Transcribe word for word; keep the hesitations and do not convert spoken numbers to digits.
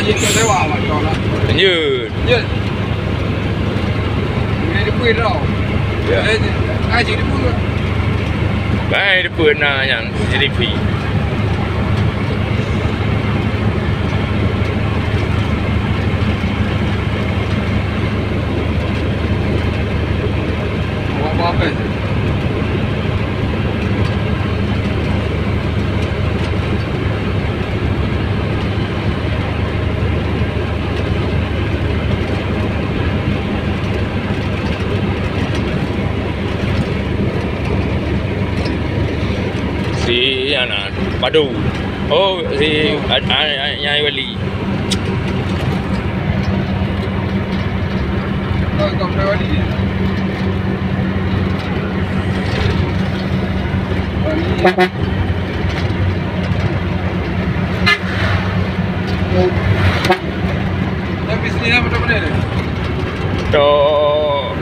Jeuet keu sewa, Mak, tau lah. Lanjut. Jeuet. Boleh dipeu tau. Ya. Eh, ai jeuet dipeu. Baik, dipeu na nyang C C T V. Awak buat apa? Si ana padu. Oh, si a-, a-, a-, nyai Wali. Tapi sini apa tak boleh? Tok